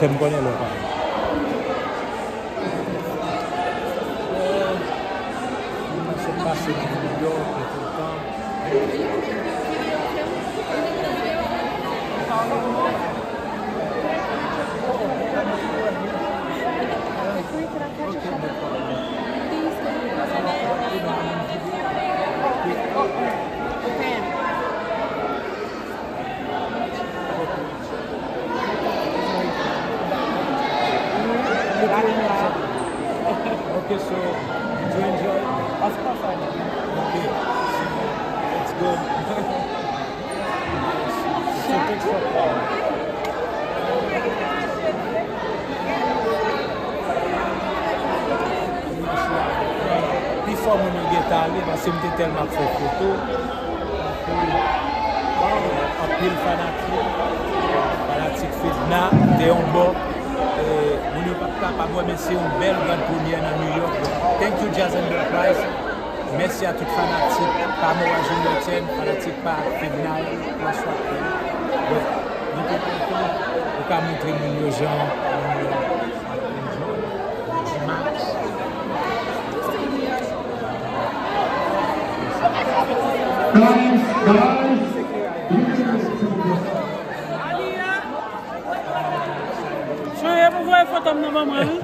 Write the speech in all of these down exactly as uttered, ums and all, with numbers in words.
Fè m konnen lè w pare. Mwen sot pase nan New York, mwen kontan. Okay, so did you enjoy? Of course I did. Okay, so let's go. So thanks for calling. Pi fò moun yo gentan ale, paske m te tèlman ap fè foto. Anpil fanatik, fanatik Fedna, te yon bò. E, moun yo p ap kapab wè, men se yon bèl gad premyè nan New York. Donk, thank you, Jazz Enterprise. Mèsi a tout fanatik pa Moa Junior Ten, fanatik pa Fednaelle, François Paul. Donk, nou te kontan, nou ka montre moun yo jan, moun yo ap enjoy. Chonje pou voye foto m nan ban mwen, wi.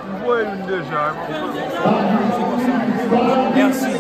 M voye youn deja. Mèsi.